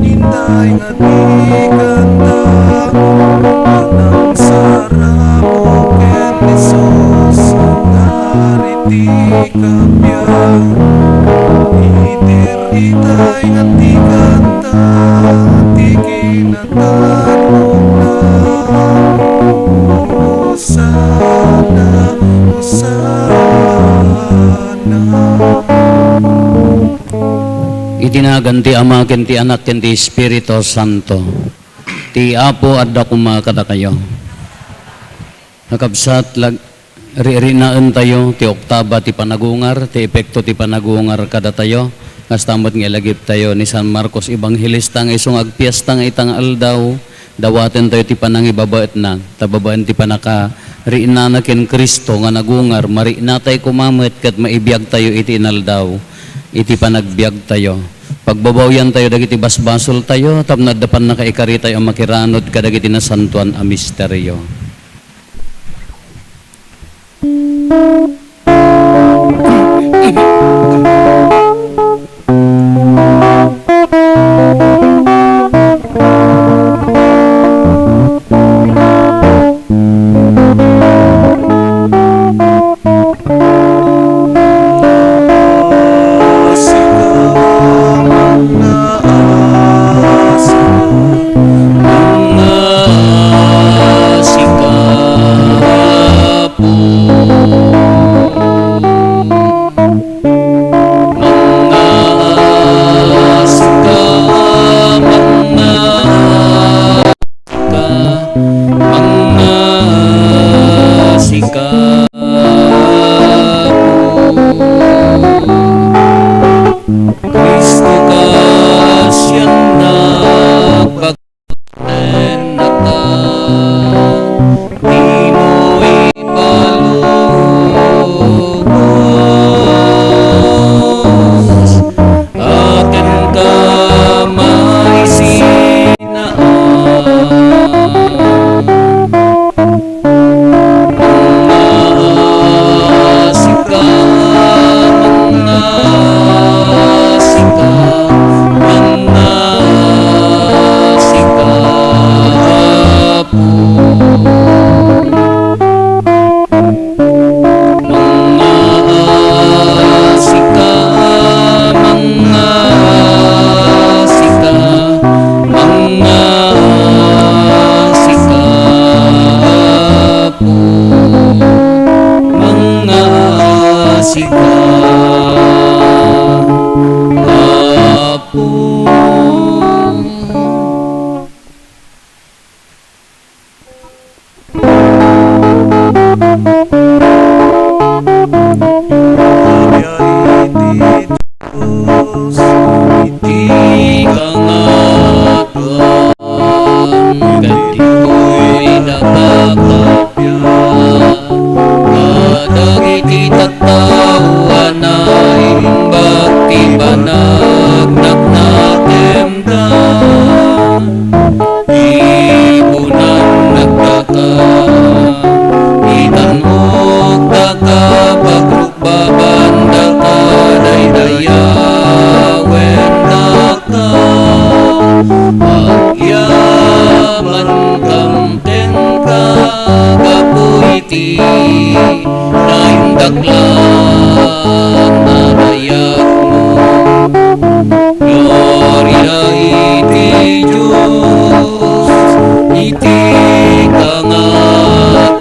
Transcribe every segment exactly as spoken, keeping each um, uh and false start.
Inday nga di ganda, nang saramo ken Jesus, ngarud ti kabiag. Idir itay nga di ganda, ti kinatanggopna. Hosanna, Hosanna. Iti nagan ti Ama, ken ti Anak, ken ti Espiritu Santo. Ti Apo adda koma kadakayo. Kakabsat, lag-, ri-, rinaentayo ti oktaba ti panagungar, ti epekto ti panagungar kadatayo. Kasta met nga ilagiptayo ni San Marcos Evangelista nga isu nga agpiesta nga ita nga aldaw, dawatentayo ti panangibabaetna, ta babaen ti pannakariinana ken Cristo nga nagungar, mariinatay koma met ket maibiagtayo iti inaldaw iti panagbiagtayo. Pagbabawiantayo dagiti basbasoltayo tapno adda pannakaikaritayo a makiranod kadagiti nasantoan a misterio. Mangngaasika, Apo. Mangngaasika, Apo. Cristo, kasian nagpagtennaka, dimo ipalubos. Akin ka maisinaan. Mangngaasika, mangngaasika, mangngaasika, Apo. Mangngaasika, mangngaasika, mangngaasika, Apo. Mangngaasika, Apo. Iti kangatoan, ket ditoy nakakapia kadagiti tattao a naimbag ti panagnagnakemda. Ipunan nagdaka, itan-ok daka, pagrukbaban daka, daydayawen daka. Agyamankam kenka, gapu iti naindaklan a dayagmo. Gloria iti Dios iti kangatoan.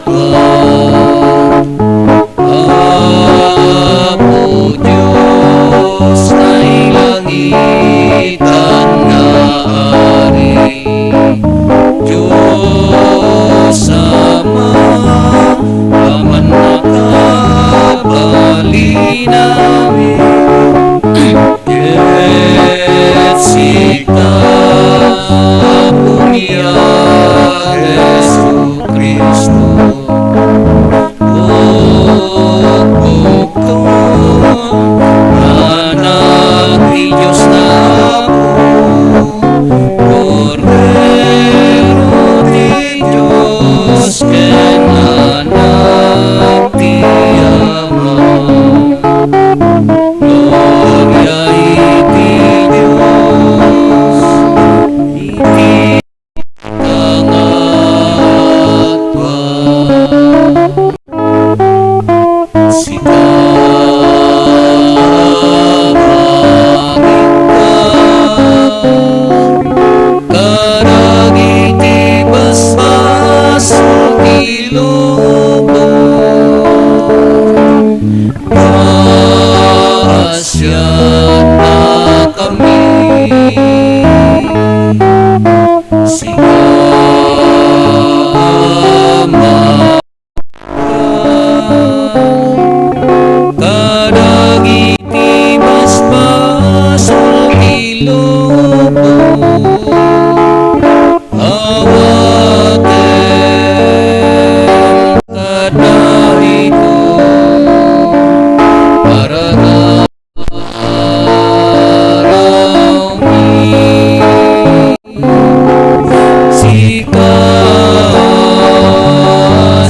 Apo Dios, nailangit Sika, Ama, kadagiti basbasol ti lubong, awatem kadaytoy para Sika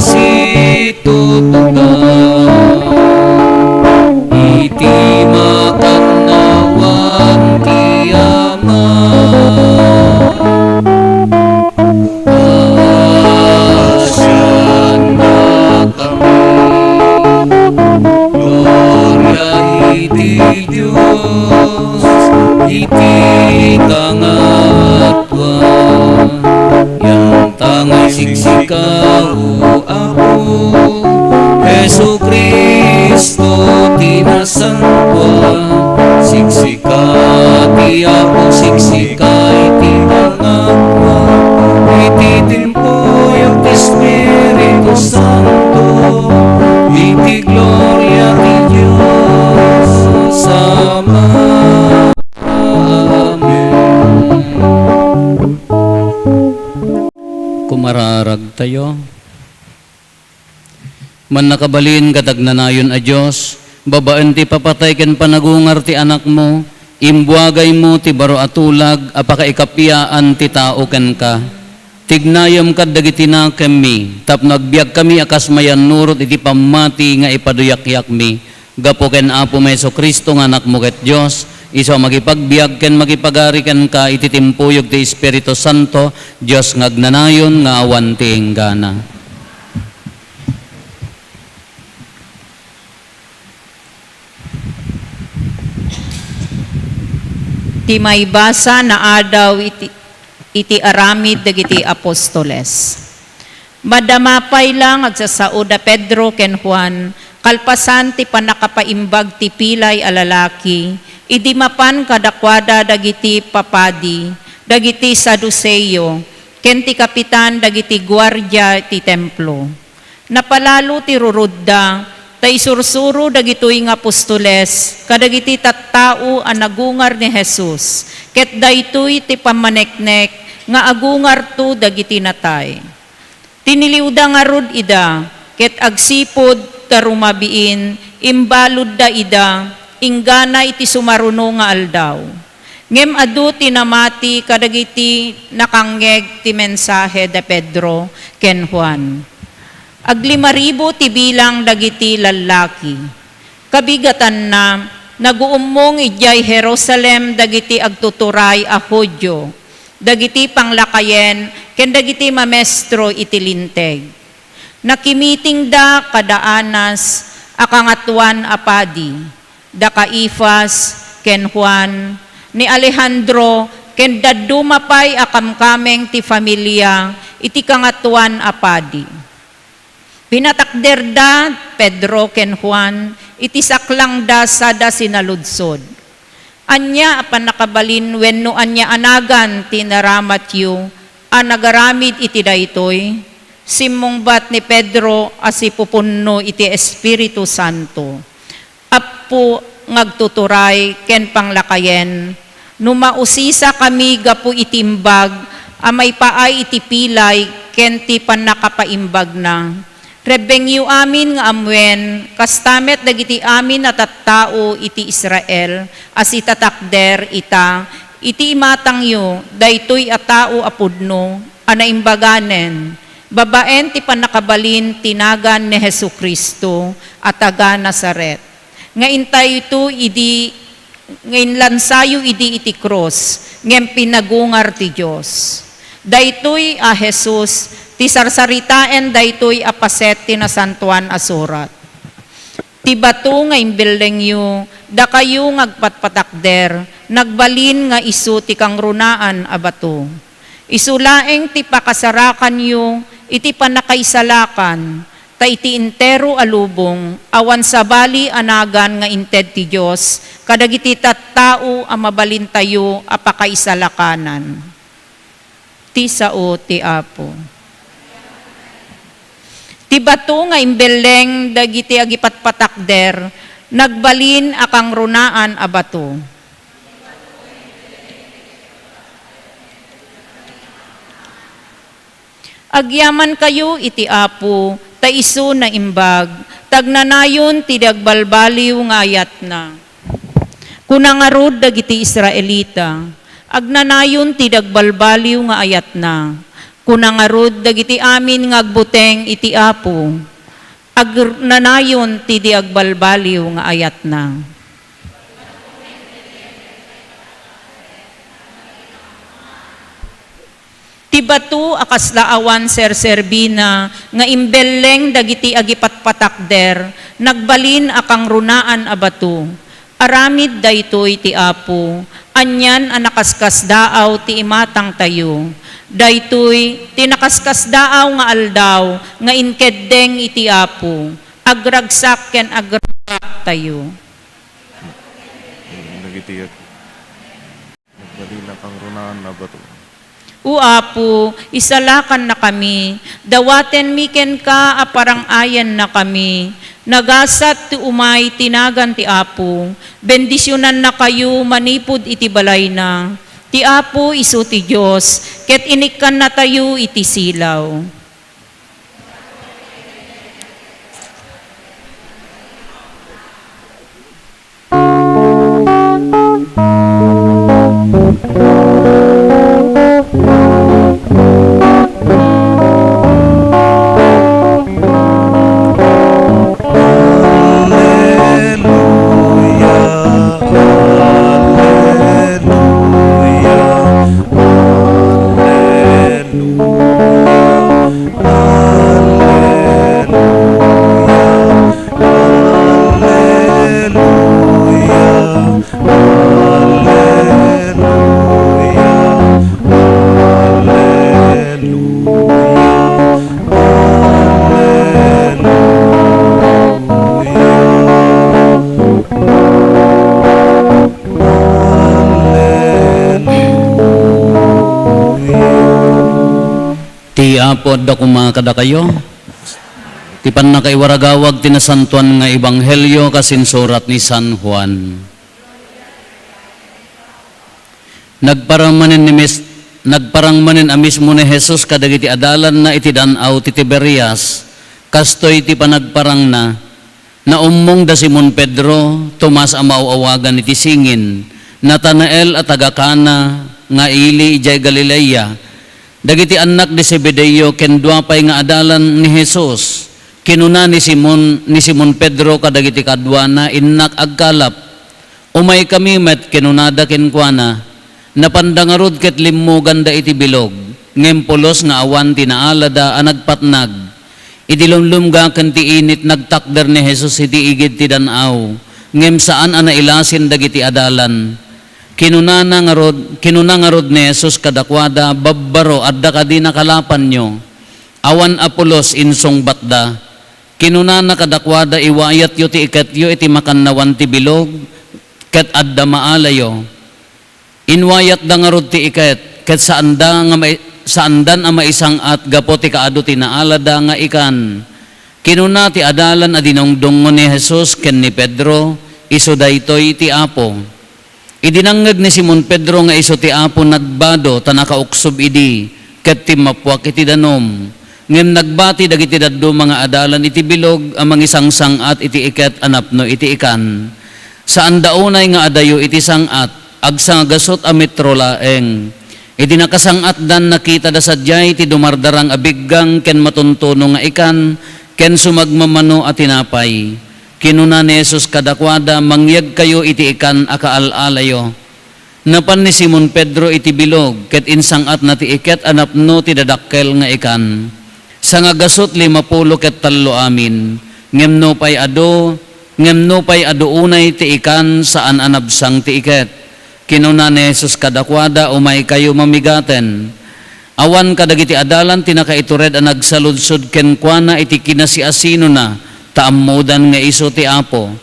situtuka iti makannawan ti Ama. Gloria iti Dios iti kangatua. Yantangay siksika, O Apo Jesu-Cristo ti nasantua. Siksika ti Apo, siksika iti kangatua. Iti timpuyog ti Espiritu Santo, iti gloria ti Dios Ama. Amen. Kumararagtayo. Mannakabalin ket agnanayon a Dios, babaen ti ipapatay ken panagungar ti Anakmo, imbuagaymo ti baro a tulag a pakaikappaan ti tao kenka. Tignayem kadagiti nakemmi tapno agbiagkami a kas mayannurot iti pammati nga ipaduyakyakmi. Gapu ken Apomi Jesu-Cristo nga Anakmo ket Dios, isu a makipagbiag ken makipagari kenka iti timpuyog ti Espiritu Santo, Dios nga agnanayon nga awan ti inggana. Ti maibasa nga adaw iti, iti aramid dagiti apostoles. Madama pay la nga agsasao da Pedro ken Juan, kalpasan ti pannakapaimbag ti pilay a lalaki, idi mapan kadakuada dagiti papadi, dagiti Saduseo, ken ti kapitan dagiti guardia ti Templo. Napalalo ti rurudda, ta isursuro dagitoy nga apostoles kadagiti tattao a nagungar ni Jesus, ket daytoy ti pammaneknek nga agungarto dagiti natay. Tiniliwda ngarud ida, ket agsipud ta rumabiin, imbaludda ida, inggana iti sumaruno nga aldaw. Ngem adu ti namati kadagiti nakangngeg ti mensahe da Pedro ken Juan. Aglimaribu ti bilang dagiti lallaki. Kabigatanna, naguummong idiay Jerusalem dagiti agtuturay a Judio, dagiti panglakayen, ken dagiti mamestro iti Linteg. Nakimitingda kada Anas a Kangatoan a Padi, da Caifas ken Juan, ni Alejandro, ken dadduma pay a kamkameng ti familia iti Kangatoan a Padi. Pinatakderda Pedro ken Juan iti saklangda sada sinaludsod. Ania a pannakabalin wenno ania a nagan ti naramatyo a nagaramid iti daytoy? Simmungbat ni Pedro a sipupunno iti Espiritu Santo, Appo nga agtuturay ken panglakayen, no mausisakami gapu iti imbag a maipaay iti pilay ken ti pannakapaimbagna, rebbengyo amin nga ammuen, kasta met dagiti amin a tattao iti Israel a sitatakder ita iti imatangyo daytoy a tao a pudno a naimbaganen, babaen ti pannakabalin ti nagan ni Jesu-Cristo a taga-Nazaret, nga intayto idi, nga inlansayo idi iti krus, ngem pinagungar ti Dios. Daytoy a Jesus ti sarsaritaen daytoy a paset ti Nasantoan a Surat. Ti bato nga imbellengyo, dakayo nga agpatpatakder, nagbalin nga isu ti kangrunaan a bato. Isu laeng ti pakasarakanyo iti pannakaisalakan, Ta iti entero a lubong, awan sabali a nagan nga inted ti Dios kadagiti tattao a mabalintayo a pakaisalakanan. Ti sao ti Apo. Ti bato nga imbelleng dagiti agipatpatakder, nagbalin a kangrunaan a bato. Agyamankayo iti Apo, ta isu naimbag, ta agnanayon ti di agbalbaliw nga ayatna. Kuna ngarud dagiti Israelita, agnanayon ti di agbalbaliw nga ayatna. Kuna ngarud dagiti amin nga agbuteng iti Apo, agnanayon ti di agbalbaliw nga ayatna. Ti bato a kasla awan serserbina nga imbelleng dagiti agipatpatakder, nagbalin a kangrunaan a bato. Aramid daytoy ti Apo, anian a nakaskasdaaw ti imatangtayo. Daytoy ti nakaskasdaaw nga aldaw nga inkeddeng iti Apo. Agragsak ken agragaktayo. Dagiti Nagbalin a kangrunaan a bato. O Apo, isalakannakami, dawatenmi kenka a parang-ayannakami. Nagasat ti umay ti nagan ti Apo, bendisionannakayo manipud iti balayna. Ti Apo isu ti Dios, ket inikkannatayo iti silaw. Alleluia, alleluia, alleluia. Ti Apo adda koma kadakayo. Ti pannakaiwaragawag ti nasantoan nga ebanghelio kas insurat ni San Juan. Nagparang manen ni Mis-, nagparang manen a mismo ni Jesus kadagiti adalanna iti dan-aw ti Tiberias. Kastoy ti panagparangna. Naummong da Simon Pedro, Tomas a maaw-awagan iti Singin, Natanael a taga Cana nga ili idiay Galilea, dagiti annak ni Zebedeo ken dua pay nga adalan ni Jesus. Kinuna ni Simon, ni Simon Pedro kadagiti kaduana, "Innak agkalap. Umaykami met," kinunada kenkuana. Napanda ngarud ket limmuganda iti bilog, ngem pulos nga awan ti naalada a nagpatnag. Idi lumlumgaken ti init, nagtakder ni Jesus iti igid ti dan-aw, ngem saan a nailasin dagiti adalan. Kinunana ngarud, kinuna ngarud ni Jesus kadakuada, "Babbaro, adda kadi nakalapanyo?" "Awan a pulos," insungbatda. Kinunana kadakuada, "Iwayatyo ti iketyo iti makannawan ti bilog, ket adda maalayo." Inwayatda ngarud ti iket, ket saanda nga mai-, saandan a maisang-at gapu ti kaadu ti naalada nga ikan. Kinuna ti adalan a dinungdungngo ni Jesus ken ni Pedro, "Isu daytoy ti Apo." Idi nangngeg ni Simon Pedro nga isu ti Apo, nagbado ta nakauksob idi, ket timmappuak iti danum. Ngem nagbati dagiti dadduma nga adalan iti bilog a mangisangsang-at iti iket a napno iti ikan. Saanda unay nga adayo iti sang-at, agsangagasut a metro laeng. Idi nakasang-atdan, nakitada sadiay ti dumardarang a biggang ken matuntuno nga ikan, ken sumagmamano a tinapay. Kinuna ni Jesus kadakuada, "Mangyegkayo iti ikan a kaal-alayo." Napan ni Simon Pedro iti bilog, ket insang-atna ti iket a napno ti dadakkel nga ikan. Sangagasut limapulo ket tallo amin. Ngem nupay adu, ngem nupay adu unay ti ikan, saan a nabsang ti iket. Kinuna ni Jesus kadakuada, "Umaykayo mamigaten." Awan kadagiti adalan ti nakaitured a nagsaludsod kenkuana iti kinasiasinona, ta ammodan nga isu ti Apo.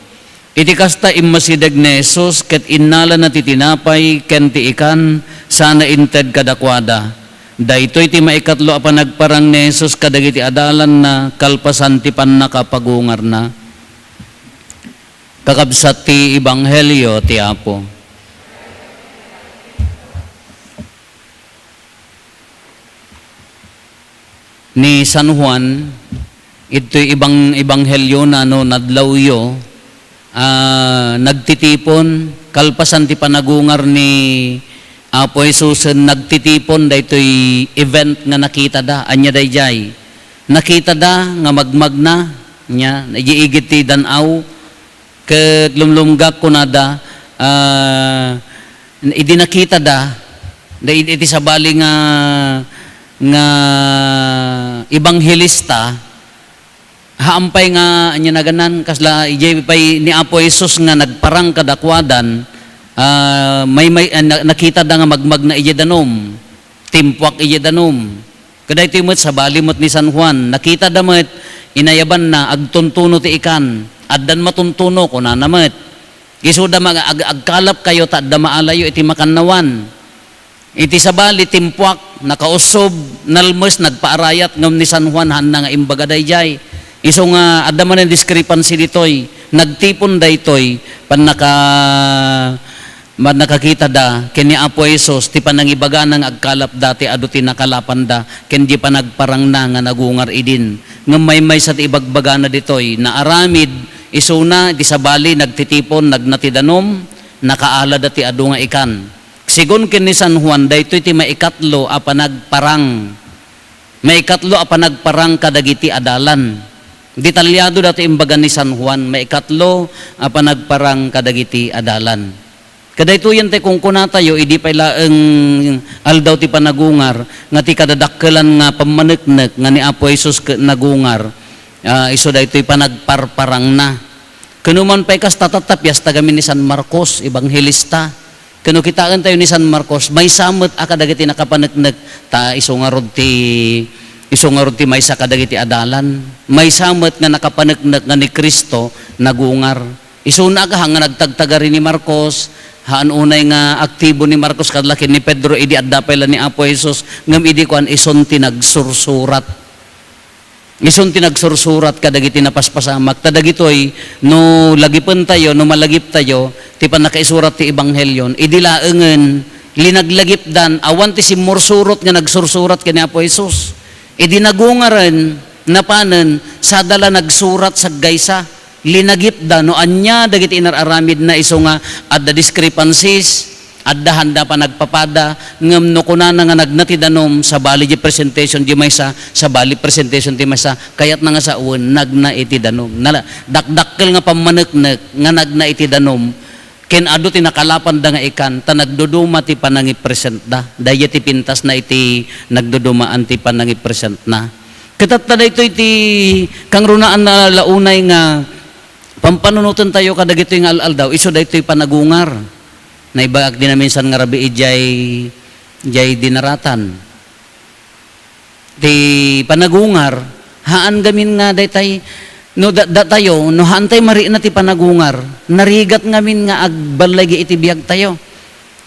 Iti kasta, immasideg ni Jesus ket innalana ti tinapay ken ti ikan, sana inted kadakuada. Daytoy ti maikatlo a panagparang ni Jesus kadagiti adalanna kalpasan ti pannakapagungarna. Kakabsat ti Ebanghelio ti Apo. Ni San Juan, itoy ibang-, ebangheliona no nadlawyo, ah, nagtitipon, kalpasan ti panagungar ni Apo Jesusen, nagtitipon daytoy event nga nakitada. Ania daydiay? Nakitada nga magmagna, nia, idiay igid ti dan-aw, ket lumlumgak kunada, ah, idi nakitada, da-, iti sabali nga, nga ebanghelista, haan pay nga, ania naganan, kasla, idiay pay ni Apo Jesus nga nagparang kadakuadan, ah, may, may, ah, na-, nakitada nga magmagna idiay danum, timpuak idiay danum. Kadaytoy met, sabali met ni San Juan, nakitada met, inayabanna, agtuntuno ti ikan. Addan matuntuno, kunana met. Isuda, mag-, ag-, agkalapkayo ta adda maalayo iti makannawan. Iti sabali, timpuak, nakaussob, nalmes, nagpaarayat, ngem ni San Juan, haanna nga imbaga daydiay. Isu nga, adda manen discrepancy ditoy. Nagtipon daytoy, pannaka-, pannakakitada ken ni Apo Jesus, ti panangibagana nga agkalapda ti adu ti nakalapanda, ken di panagparangna nga nagungar idin. Ngem maymaysa ti ibagbagana ditoy, naaramid, isuna, iti sabali, nagtitipon, nagna ti danum, nakaalada ti adu nga ikan. Sigun ken ni San Juan, daytoy ti maikatlo a panagparang. Maikatlo a panagparang kadagiti adalan. Detalyado daytoy imbaga ni San Juan, maikatlo a panagparang kadagiti adalan. Kadaytoyen ti kunkunatayo, idi pay laeng aldaw ti panagungar, nga ti kadadakkelan nga pammaneknek nga ni Apo Jesus ket nagungar, ah, isu daytoy panagparparangna. Ken no man pay kasta, tatta, piesta gamin ni San Marcos, ebanghelista. Ken no kitaentayo ni San Marcos, maysa met a kadagiti nakapaneknek, ta isu ngarud ti, isu ngarud ti maysa kadagiti adalan. Maysa met nga nakapaneknek nga ni Cristo nagungar. Isuna a, haan nga nagtagtagari ni Marcos, haan unay nga aktibo ni Marcos kadlaken ni Pedro idi adda pay la ni Apo Jesus, ngem idi kuan, isun ti nagsursurat. Isun ti nagsursurat kadagiti napaspasamak. Ta dagitoy, no lagipentayo, no malagiptayo, ti pannakaisurat ti ebanghelio, idi laengen linaglagipdan, awan ti simmursurot nga nagsursurat ken ni Apo Jesus. Idi nagungaren, napanen, sada la nagsurat saggaysa. Linagipda no ania dagiti inar-aramidna, isu nga adda discrepancies, adda handa panagpapada, ngem no kunana nga nagna ti danum, sabali di presentation di maysa, sabali presentation ti maysa, kayatna nga sawen, nagna iti danum. Nala-, dakdakkel nga pammaneknek nga nagna iti danum, ken adu ti nakalapanda nga ikan, ta nagduduma ti panangipresentda. Daydiay ti pintasna iti nagdudumaan ti panangipresentna. Ket tatta, daytoy ti kangrunaan a la unay nga pampanunotentayo kadagitoy nga al-aldaw, isu daytoy panagungar. Naibagak di naminsan nga rabii idiay, idiay dinaratan. Ti panagungar, haan gamin nga daytay, no da-, datayo, no haantay marikna ti panagungar, narigat ngamin nga agbalay iti biagtayo.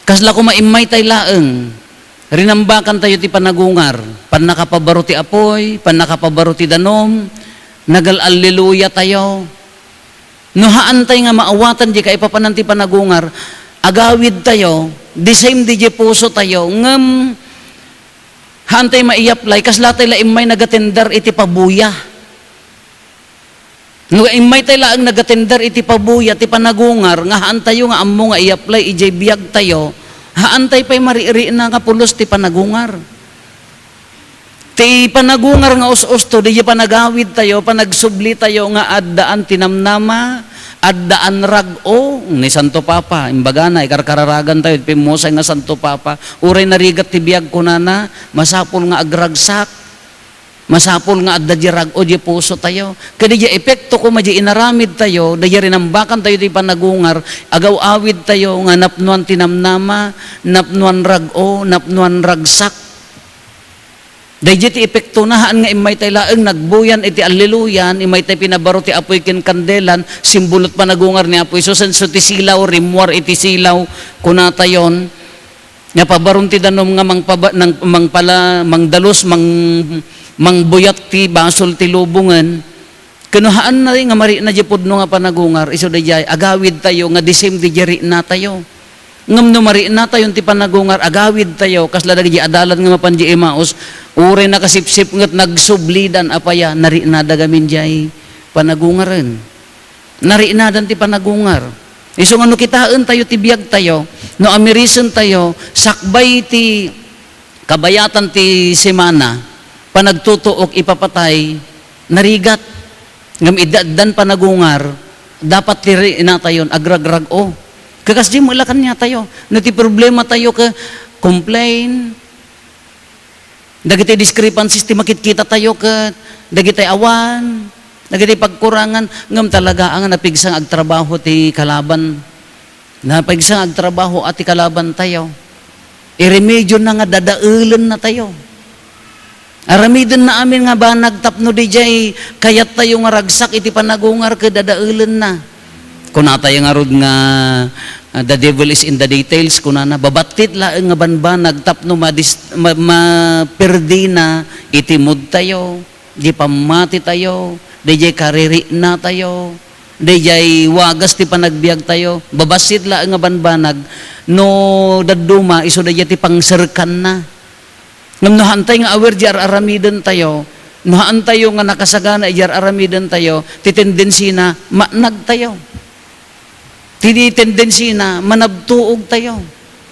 Kasla koma, immaytay laeng, rinambakantayo ti panagungar, pannakapabaro ti apuy, pannakapabaro ti danum, nagal-alleluya tayo. No haantay nga maawatan di kaipapanan ti panagungar, agawidtayo, the same di pusotayo, ngem haantay maiapply, kaslatay la immay nagatender iti pabuya. No immaytay laeng nagatender iti pabuya ti panagungar, nga haantayo nga ammo nga i-apply idiay biagtayo, haantay pay maririkna nga pulos ti panagungar. Ti panagungar nga us-usto, diay panagawidtayo, panagsublitayo nga addaan ti namnama, addaan rag-o, ni Santo Papa, imbagana, ikarkararagantayo, ti pimmusay nga Santo Papa, uray narigat ti biag, kunana, masapul nga agragsak. Masapul nga adda di rag-o di pusotayo. Ket di epekto koma di inaramidtayo, di rinambakantayo ti panagungar, agaw-awidtayo nga napnoan ti namnama, napnoan rag-o, napnoan ragsak. Daydiay ti epektona, haan nga immay tay laeng nagbuyan iti alleluyan, immay tay pinabaro ti apuy ken kandelan, simbolo ti panagungar ni Apo Jesus, isu ti silaw, rimmuar iti silaw, kunatayon, nga pabaron ti danum nga mangpaba-, nang, mangpala-, mangdalus, mang-, mangbuyat ti basol ti lubongen. Ken no haan nga marikna diay pudno nga panagungar, isu daydiay, agawidtayo nga the same ti diay riknatayo. Ngem no mariknatayon ti panagungar, agawidtayo, kasla dagiti adalan nga mapan diay Emmaus, uray nakasipsipnget, nagsublidan, apay a, nariknada ngamin diay panagungaren. Nariknadan ti panagungar. Isu nga no kitaentayo ti biagtayo, no amirisentayo, sakbay ti kabayatan ti semana, panagtutuok ipapatay, narigat. Ngem idi addan panagungar, dapat ti riknatayon agragrag-o. Kakasdi met la kaniatayo. No ti problematayo ket complain, dagiti discrepancies ti makitkitatayo ket dagiti awan, dagiti pagkurangan, ngem talaga a nga napigsa nga agtrabaho ti kalaban. Napigsa nga agtrabaho a ti kalabantayo. Iremediona nga dadaelennatayo. Aramidenna amin nga banag tapno didiay kayattayo nga ragsak iti panagungar ket dadaelenna. Kunatayo ngarud nga, ah, "The devil is in the details," kunana. Babattit laeng nga banbanag tapno madis-, ma-, maperdina iti moodtayo, di pammatitayo, didiay kaririknatayo, didiay wagas ti panagbiagtayo. Babassit laeng nga banbanag no dadduma isu daydiay ti pangserkanna. Ngem no haantay nga aware di ar-aramidentayo, no haantayo nga nakasagana idi ar-aramidentayo, ti tendensina, matnagtayo. Ti tendensina, manabtuogtayo.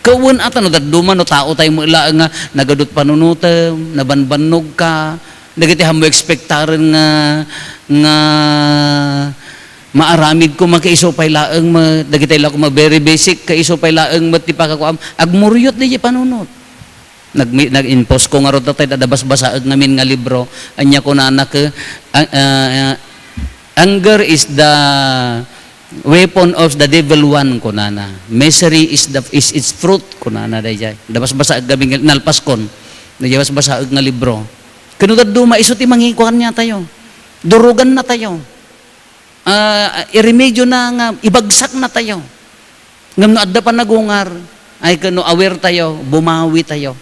Kawen ata no dadduma, no taotayo met laeng nga nagadut panunotem, nabanbannogka, dagiti ammo ekspektaren nga, nga maaramid koma ket isu pay laeng met, dagiti la koma very basic, ket isu pay laeng met ti pakakuam, agmuryot didiay panunot. Nagmi-, nag-impose ko ngarud tay adda basbasaek ngamin nga libro. Ania kunana ket, ah, ah, "Anger is the weapon of the devil one," kunana. "Misery is the, is its fruit," kunana daydiay. Adda basbasaek ngamin nga, nalpaskon. Daydiay basbasaek nga libro. Ket no dadduma, isu ti mangikuan niya tayo. Durugan na tayo. Ah, iremediona nga ibagsakna tayo. Ngem no adda panagungar, ay, ken no aware tayo, bumawi tayo.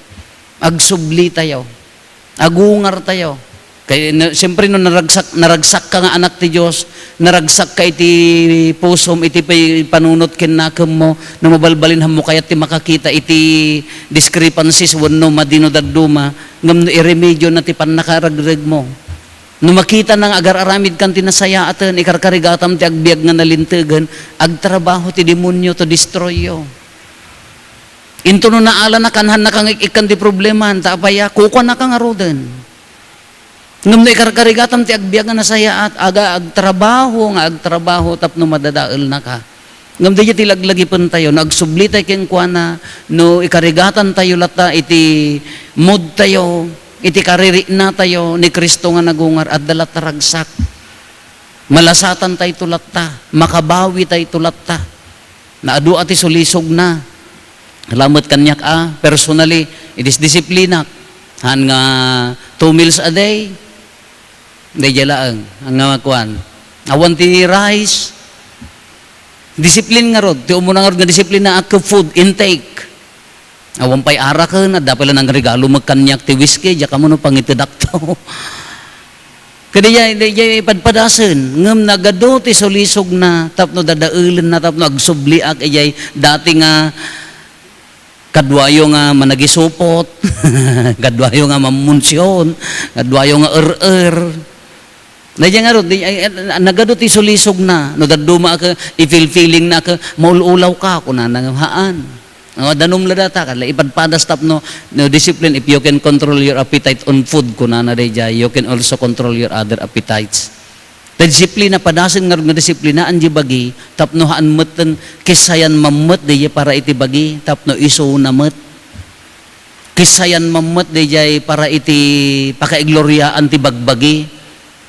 Agsubli tayo. Agungar tayo. Kay, na, siyempre, no naragsak, naragsak ka nga anak ti Dios, naragsak ka iti pusom, iti pay-, panunot ken nakemmo, no mabalbalin, ammo kayat ti makakita iti discrepancies wenno madi no dadduma, ngem no iremediona ti pannakaragreg mo. No makitana nga agar-aramidkan ti nasayaaten, ikarkarigatam ti agbiag nga nalintegen, agtrabaho ti demonio to destroy you. Into no naalana, kanhannaka nga ik-ikkan ti problema, ta apay a, kukuanaka ngaruden. Ngem no ikarkarigatam ti agbiag nga nasayaat, aga agtrabaho nga agtrabaho tapno madadaelnaka. Ngem daydiay ti laglagipentayo, no agsubli tayo kenkuana, no ikarigatan tayo latta iti mood tayo, iti karirikna tayo ni Cristo nga nagungar, adda latta ragsak. Malasatan tayo latta, makabawi tayo latta. Naadu a ti sulisogna. Lamet kaniak a, personally, idisdisiplinak. Haan nga two meals a day, daydiay laeng nga kuan. Awan ti rice. Disiplin ngarud, ti umuna ngarud nga disiplina a food intake. Awan pay araken, adda pay la nangregalo met kaniak ti whiskey, diak ammo no pangitedakto. Kadi diay, diay padpadasen, ngem nagadu ti sulisogna, tapno dadaelenna, tapno agsubliak, idiay dati nga kaduayo nga managisupot, kaduayo nga mamunsion, kaduayo nga er-er. Daydiay ngarud, di, ay, ay, nagadu ti sulisogna, no dadduma a ket, i-feel-feeling na a ket, maul-ulaw ka, kunana nga, haan. O, danum la data, kala ipadpadas tapno, no, discipline, if you can control your appetite on food, kunana daydiay, you can also control your other appetites. Ta disiplina, padasen ngarud nga disiplinaan di bagi, tapno haan metten, kissayan mammet, daydiay para iti bagi, tapno isuna met. Kissayan mammet, daydiay para iti pakaigloriaan ti bagbagi,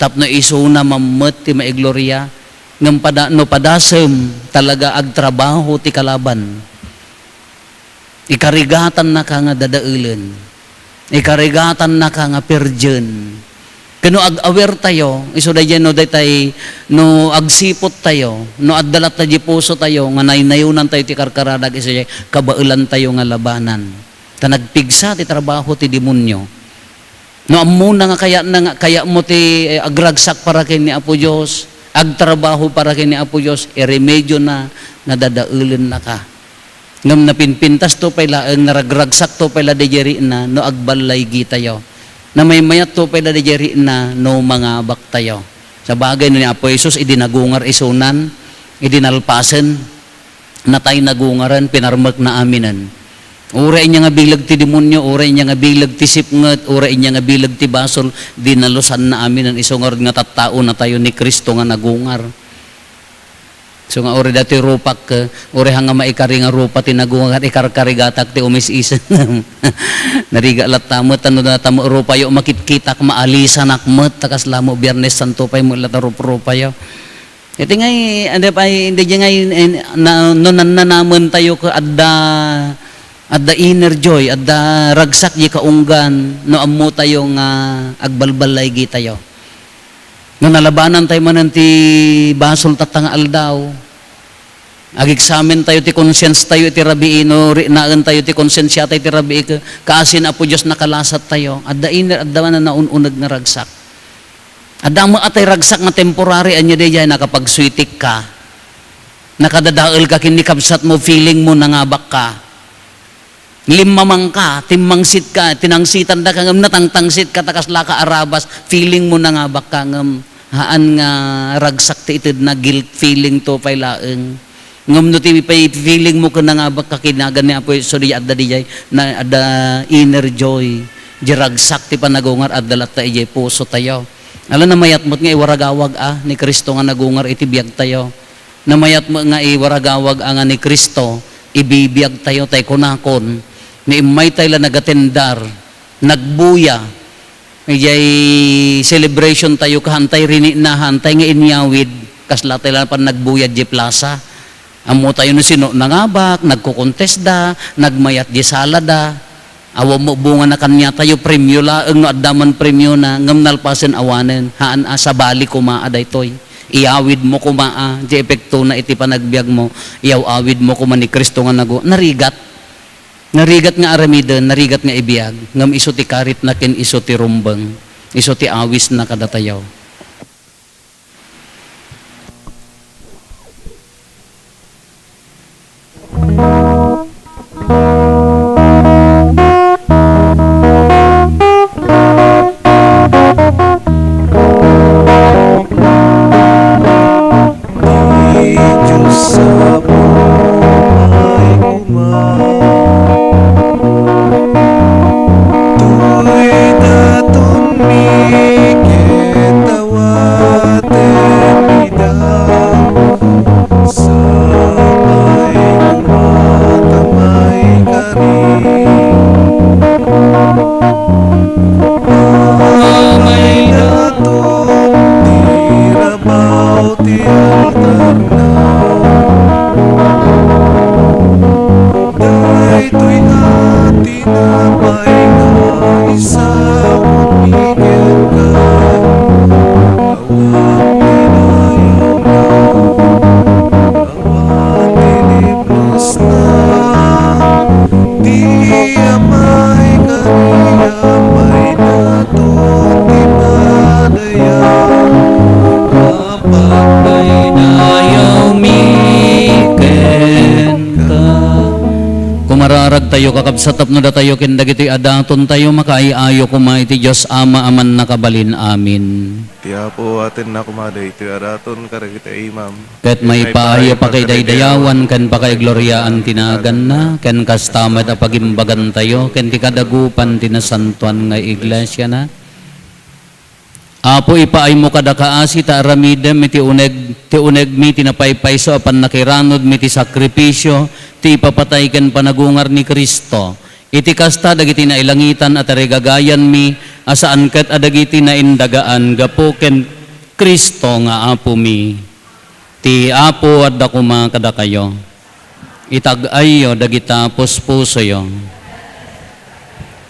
tapno isuna mammet ti maigloria. Ngem pada-, no padasem, talaga agtrabaho ti kalaban. Ikarigatannaka nga dadaelen. Ikarigatannaka nga virgin. Ken no ag-aware tayo, isu daydiay no daytay, no agsiput tayo, no adda latta di puso tayo, nga naynayunan tayo ti karkaradag, isu daydiay kabaelan tayo nga labanan. Ta nagpigsa ti trabaho ti demonio. No ammona nga kayatna nga, kayatmo ti, eh, agragsak para ken ni Apo Dios, agtrabaho para ken ni Apo Dios, iremedio na nga dadaelennaka. Ngem napinpintas to pay laeng, naragragsak to pay la daydiay riina, no agballaygi tayo. Namaymayat to pay la daydiay riina, no mangabak tayo. Sabagay, no ni Apo Jesus, idi nagungar isunan, idi nalpasen, natay nagungaren, pinarmekna aminen. Uray ania nga bileg ti demonio, uray ania nga bileg ti sipnget, uray ania nga bileg ti basol, dinalusanna aminen, isu ngarud nga tattaona tayo ni Cristo nga nagungar. So nga, uri datoy rupak, eh, uri nga maikari nga rupa ti nagungar, ikarkarigatak ti umis-isen. Narigat latta met, ano, data met rupayo, makitkitak, maalisanak met, ta kasla mo Biyernes Santo pay met latta rup-, rupayo. Iti ngay, ano pay, hindi di ngay, eh, na, no nannanamen tayo ka adda, adda inner joy, adda ragsak di kaunggan, no ammo tayo nga agbalballaygi tayo. No nalabanan tayo manen ti basol tatta nga aldaw, ageksamen tayo ti conscience tayo iti rabii, no rinaen tayo ti konsensia tayo iti rabii, ka-, kaasi ni Apo Dios nakalasat tayo. Adda iner-, adda manen naun-uneg nga ragsak. Adda met atay ragsak nga temporary, ania daydiay, nakapagsuitik ka. Nakadadael ka ken ni kabsat mo, feeling mo nangabak ka. Limmamang ka, timmangsit ka, tinangsitan da ka ngem natangtangsit ka, ta kasla ka arabas, feeling mo nangabak ka ngem haan nga ragsak ti itedna, guilt feeling to pay laeng. Ngem no ti pay feeling mo ken nangabak ka, kinagan ni Apo Jesu, di adda diyay, na adda inner joy. Di ragsak ti panagungar, adda latta idiay puso tayo. Ala, namayat met nga iwaragawag a ni Cristo nga nagungar iti biag tayo. Namayat met nga iwaragawag a nga ni Cristo, ibibiag tayo, tay kunakon, nga immay tay la nagatendar, nagbuya, idiay celebration tayo, ka haan tay rinitna, haan tay nga inyawid, kasla tay la pan nagbuya di plaza. Ammo tayo no sino nangabak, nagkukontesda, nagmayat di salada. Awan mo bungana kaniatayo, premio laeng no adda man premiona, ngem nalpasen awanen, haan a, sabali koma a daytoy. Iyawid mo koma a, di epektona iti panagbiag mo, iyaw-awid mo koma ni Cristo nga nagu-, narigat. Narigat nga aramiden, narigat nga ibiag, ngem isu ti karitna ken isu ti rumbeng, isu ti awisna kadatayo. Ti Dios a pumay koma. Toy datonmi ket awatenmi da. Sapay koma ta maikari. Amay naton ti rabaw ti altarna. Daytoy a tinapay nga isaputmi kenka. Awan ti dayawna, awan ti liplosna, ti amay kari, amay naton ti madayaw. Pagpaydayawmi kenka. Kumararag tayo, kakabsat, tapno datayo ken dagitoy a daton tayo makaay-ayo koma iti Dios Ama a mannakabalin. Amen. Ti Apo, atenna koma daytoy a daton kadagiti imam. Ket maipaay a pakaidaydayawan ken pakaigloriaan ti naganna, ken kasta met a pagimbagan tayo ken ti kadagupan ti nasantoan nga iglesiana. Apo, ipaaymo kadaka asi ta aramidem iti uneg-, ti unegmi ti napaypayso a pannakiranudmi ti sakripisio ti ipapatay ken panagungar ni Cristo. Iti kasta, dagiti nailangitan a tarigagayanmi a saan ket a dagiti naindagaan gapu ken Cristo nga Apomi. Ti Apo adda koma kadakayo. Itag-ayyo dagita puspusoyo.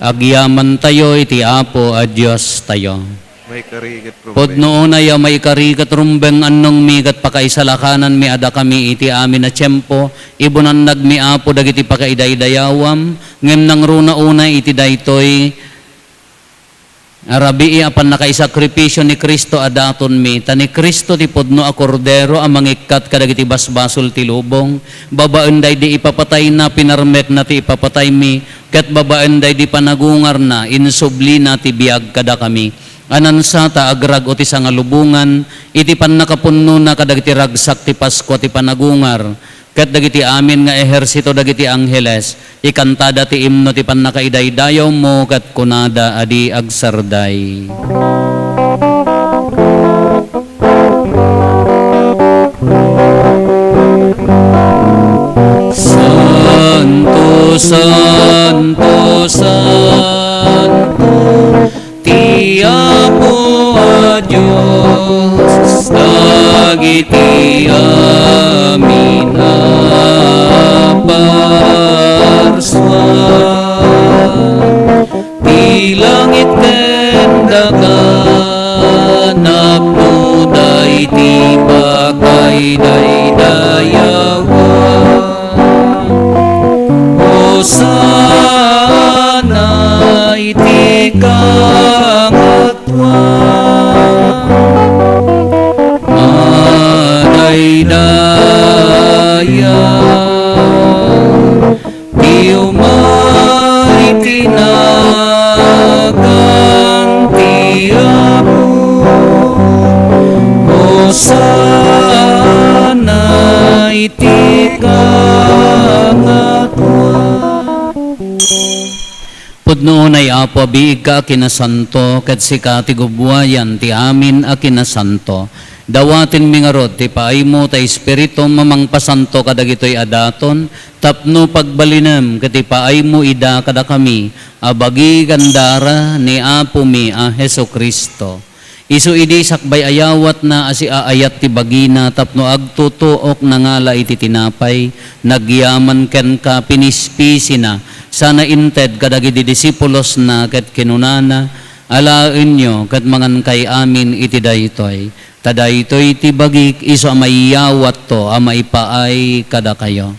Agyamantayo iti Apo a Diostayo. Maikari ket rumbeng. Pudno unay a maikari ket rumbeng, annongmi ket pakaisalakananmi a dakami iti amin a tiempo, ibunannagmi, Apo, dagiti pakaidaydayawam, ngem nangruna unay iti daytoy a rabii a pannakaisakripisio ni Cristo a datonmi, ta ni Cristo ti pudno a Kordero a mangikkat kadagiti basbasol ti lubong. Babaen daydi ipapatayna, pinarmekna ti ipapataymi, ket babaen daydi panagungarna, insublina ti biag kadakami. Anansa ta agrag-o ti sangalubongan iti pannakapunnona kadagiti ragsak ti Paskua ti panagungar, ket dagiti amin nga ehersito dagiti angheles, ikantada ti imno ti pannakaidaydayawmo ket kunada a di agsarday. Santo, santo, santo, ti Apo a Dios, dagiti amin a parsua, ti langit ken daga, napno daydi pakaidaydayawan. Hosanna iti kangatua. Madaydaya ti umay ti nagan ti Apo. Hosanna iti kangatua. Pudno unay, Apo, a biigka a kinasanto, ket sika ti gubbuayan ti amin a kinasanto. Dawatenmi ngarud ti paaymo ta Espiritum a mangpasanto kadagitoy a daton, tapno pagbalinem ket ipaaymo ida kadakami a bagi ken dara ni Apomi a Jesu-Cristo. Isu idi sakbay a yawatna a siaayat ti bagina tapno agtutuok, nangala iti tinapay, nagyaman kenka, pinispisina, sana inted kadagiti disipulosna ket kinunana, "Alaenyo ket mangankay amin iti daytoy, ta daytoy ti bagik isu a maiyawatto a maipaay kadakayo."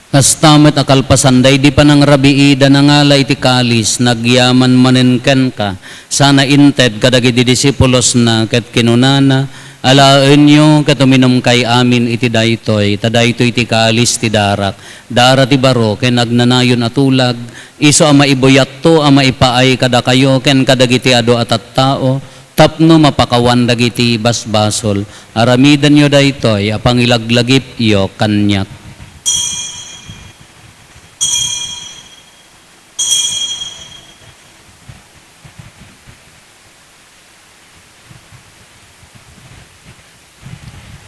Kasta met a kalpasan daydi panangrabiida, nangala iti kalis, nagyaman manen kenka, sana inted kadagiti disipulosna, ket kinunana, "Alaenyo ket uminumkay amin iti daytoy, ta daytoy ti kalis ti darak, dara ti baro ken agnanayon a tulag, isu a maibuyatto a maipaay kadakayo ken kadagiti adu a tattao, tapno mapakawan dagiti basbasol. Aramidenyo daytoy a pangilaglagipyo kaniak."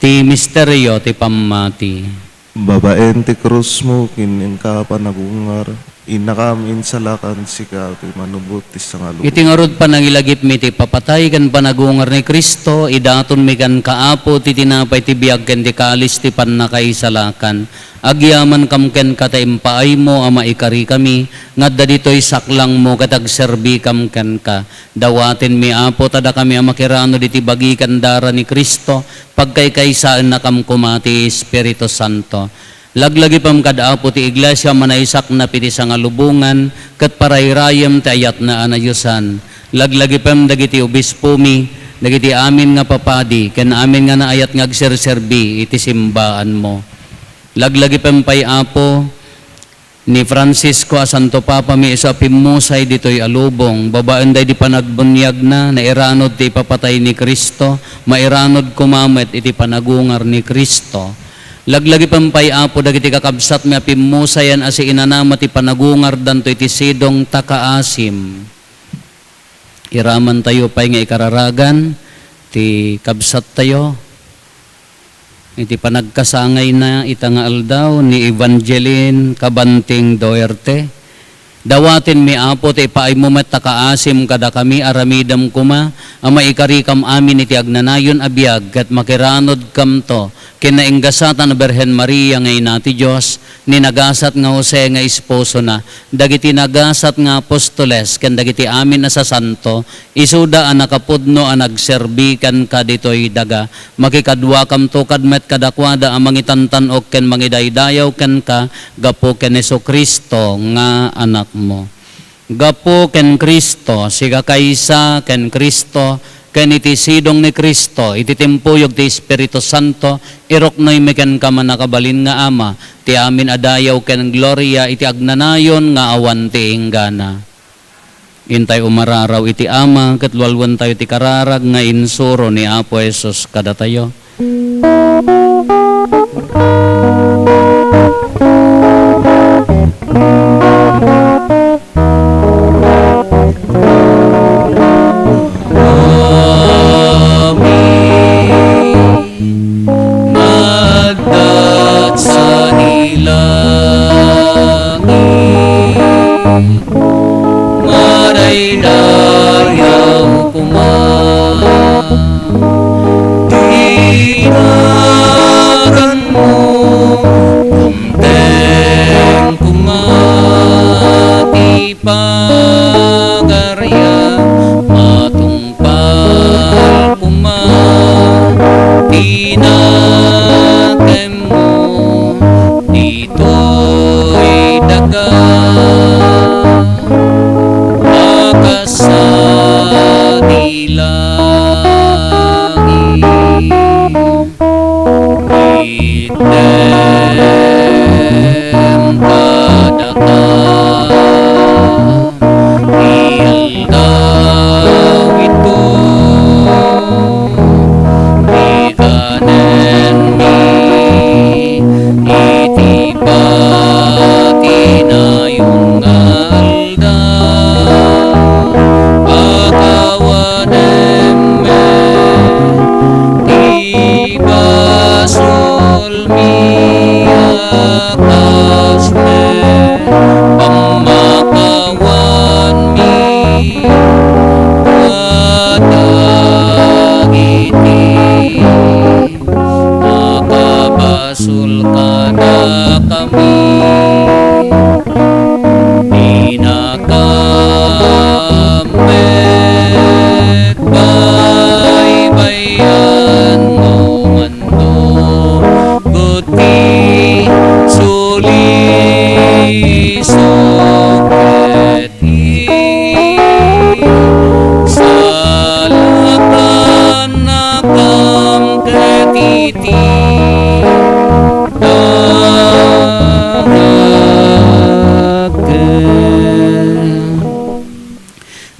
Ti misterio ti pammati. Babaen ti krusmo ken inka panagungar, innakam insalakan sika ti manubot ti sangalubong. Iti ngarud panangilagipmi ti ipapatay ken panagungar ni Cristo, idatonmi kenka, Apo, ti tinapay ti biag ken ti kalis ti pannakaisalakan. Agyamankam kenka ta impaaymo a maikarikami, nga adda ditoy saklangmo ket agserbikam kenka. Dawatenmi, Apo, ta dakami a makiranud iti bagi ken dara ni Cristo, pagkaykaysaennakam koma ti Espiritu Santo. Laglagipem kad Apo ti Iglesia a manaysaknap iti sangalubongan ket parayrayem ti ayatna a nayosan. Laglagipem dagiti obispomi, dagiti amin nga papadi, ken amin nga naayat nga agserserbi iti simbaanmo. Laglagipem pay, Apo, ni Francisco a Santo Papami isu a pimmusay ditoy a lubong, babaen daydi panagbuniagna, nairanud ti ipapatay ni Cristo, mairanud koma met iti panagungar ni Cristo. Laglagipem pay, Apo, dagiti kakabsatmi a pimmusayan a siinanama ti panagungardanto iti sidong ta kaasim. Iramantayo pay nga ikararagan ti kabsattayo iti panagkasangayna ita nga aldaw, ni Evangeline Kabanting Doerte. Dawatenmi, Apo, ti ipaaymo met ta kaasim kadakami. Aramidem koma a maikarikam amin iti agnanayon a biag ket makiranudkamto ken nainggasatan a Birhen Maria nga ina ti Dios, ni nagasat nga Jose nga esposona, dagiti nagasat nga apostoles ken dagiti amin a sasanto, isuda a nakapudno a nagserbi kenka ditoy daga. Makikaduakamto kad met kadakuada a mangitantan-ok ken mangidaydayaw kenka gapu ken Jesu-Cristo nga Anakmo. Gapu ken Cristo, siakaysa ken Cristo, ken iti sidong ni Cristo, iti timpuyog ti Espiritu Santo, iruknoymi kenka, mannakabalin nga Ama, ti amin a dayaw ken gloria iti agnanayon nga awan ti inggana. Intay umararaw iti Ama, ket lualuentayo ti kararag nga insuro ni Apo Jesus kadatayo. Amen. Madagsa ni langit, madaydayaw koma ti naganmo, dumteng koma ti pagariam, matungpal koma ti nakemmo ditoy daga a kas di langit. Itdem kadaka ti aldaw ito, ti kanenmi iti patinayon nga aldaw. Pakawanem met ti basolmi a kas met pammakawanmi kadagiti nakabasol kadakami. Dinakam met baybay-an no manno, ket ti suliso ket ti salakannakam ket iti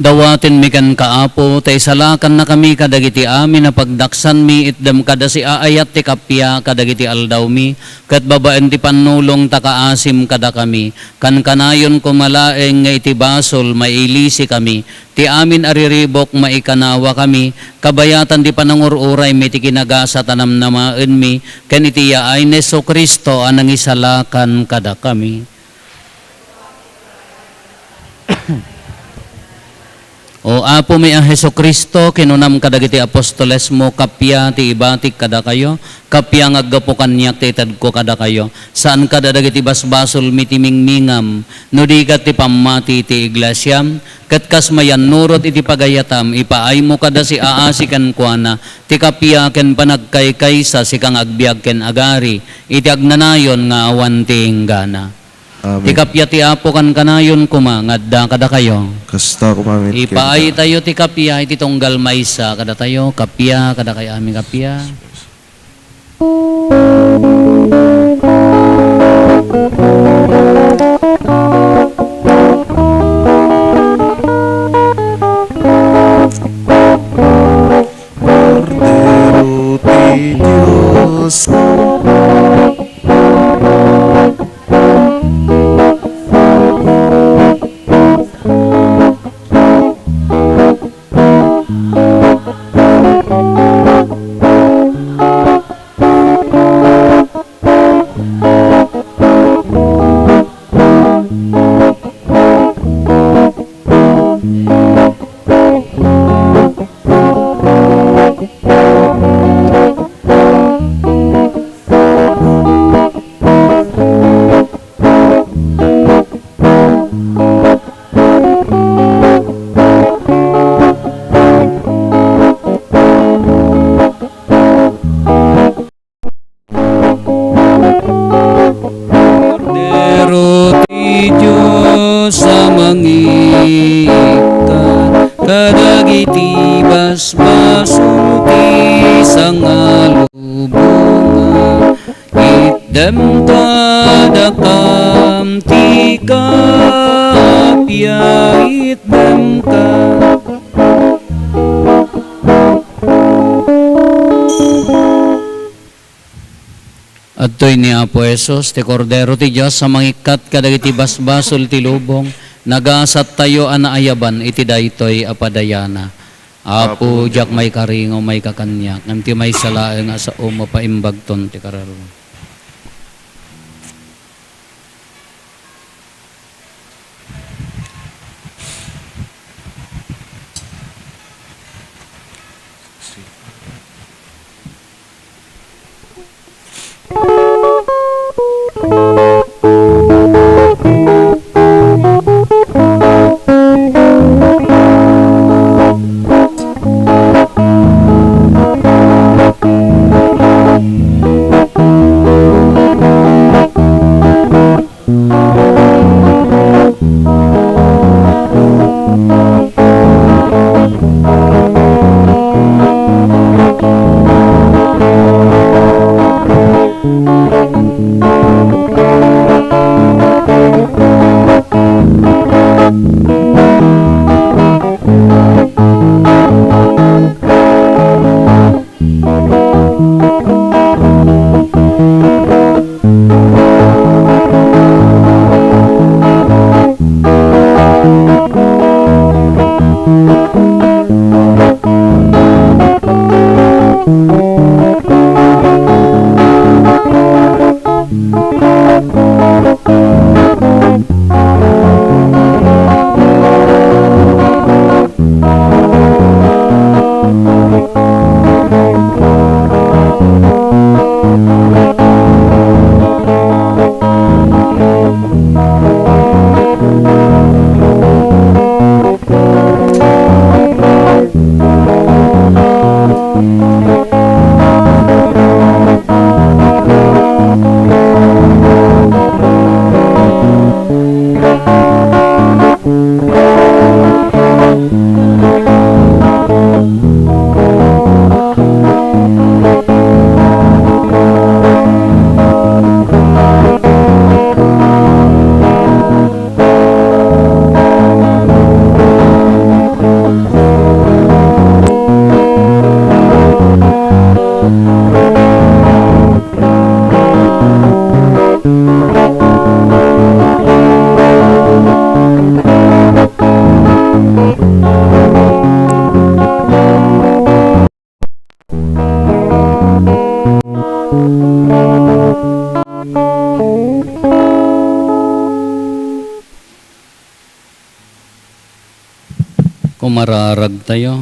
Dawatenmi kenka, Apo, ta isalakannakami kadagiti amin a pagdaksanmi, itdem kada siaayat ti kappia kadagiti aldawmi, ket babaen ti pannulong ta kaasim kadakami. Kankanayon koma laeng nga iti basol, mailisikami. Ti amin a riribuk, maikanawakami, kabayatan ti panangur-uraymi ti kinagasat a namnamaenmi, ken iti yaay ni Jesu-Cristo a nangisalakan kadakami. O Apomi a Jesu-Cristo, kinunam kadagiti apostolesmo, kappia ti ibatik kadakayo, kappia nga aggapu kaniak ti itedko kadakayo. Saan kada dagiti basbasolmi ti mingmingam, no di ket ti pammati ti iglesiam, ket kas mayannurot iti pagayatam, ipaaymo kada siaasi kenkuana ti kappia ken panagkaykaysa, sika nga agbiag ken agari, iti agnanayon nga awan ti inggana. Amen. Ti kappia ti Apo kankanayon koma nga adda kadakayo. Kasta koma met kenka. Ipaaytayo ti kappia iti tunggal maysa kadatayo. Kappia, kadakayo amin kappia. Kordero ti Dios. Sulti sangalubongan, itdem kadakam ti kappia, itdem ka. Adtoy ni Apo Jesus, ti Kordero ti Dios a mangikkat kadagiti basbasol ti lubong, nagasattayo a naayaban iti daytoy a padayana. Apo, diak maikari nga umayka kaniak, ngem ti maysa laeng a sao mapaimbagton ti kararua. Kumararagtayo.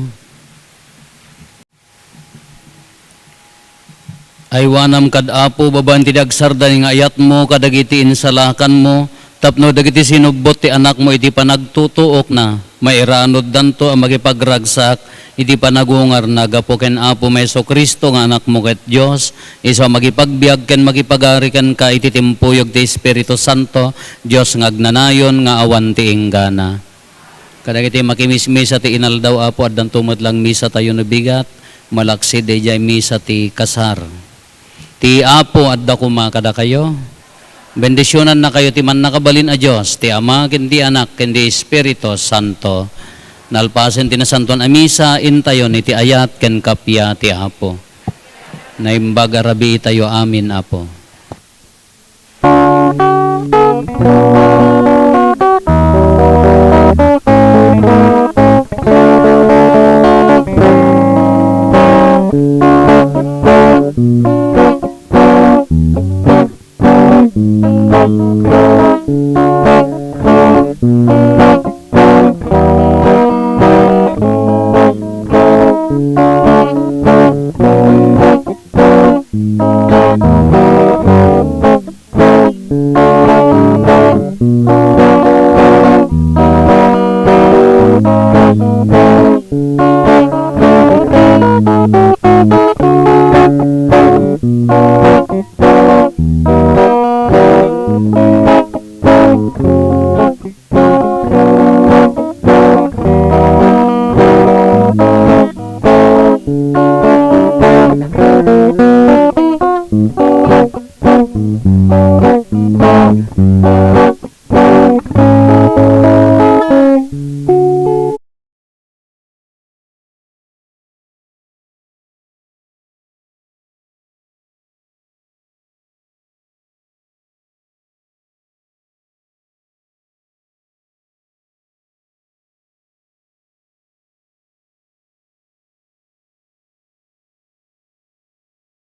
Aywanam kad Apo babaen ti agsardeng nga ayatmo kadagiti insalakanmo tapno dagiti sinubbot ti Anakmo iti panagtutuokna, mairanuddanto a makipagragsak iti panagungarna gapu ken Apomi Jesu-Cristo nga Anakmo ket Dios, isu a makipagbiag ken makipagari kenka iti timpuyog ti Espiritu Santo, Dios nga agnanayon nga awan ti inggana. Kadagiti makimismisa ti inaldaw, Apo, addanto met la nga misatayo no bigat, malaksid idiay misa ti kasar. Ti Apo adda koma kadakayo. Bendisionannakayo ti mannakabalin a Dios, ti Ama, ken ti Anak, ken ti Espiritu Santo. Nalpasen ti nasantoan a misa, intayon iti ayat ken kappia ti Apo. Naimbag a rabiitayo amin, Apo. Nagdala